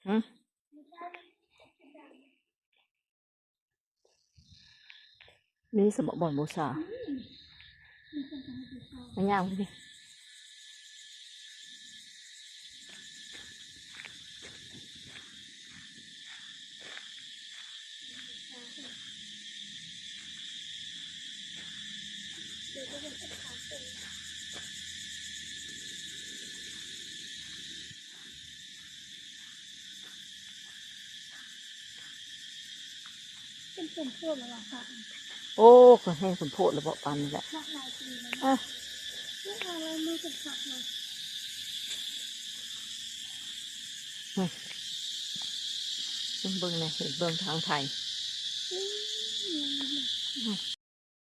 ອືມ ນີ້ສະເໝາະບ່ອນບູຊາ ມາຍ່າງພີ້. ເປັນສົມໂພດແລ້ວຫວາ? ໂອ້ ກໍແຮງສົມໂພດແລ້ວເບາະ ປານນີ້ແຫຼະ. ເນາະ ຫຼາຍປີແລ້ວ ອະ ເນາະ ວາງລາຍມືເປັນຄັກເນາະ. ເບິ່ງແດ່ ເບິ່ງທາງໄທ. ອືມ.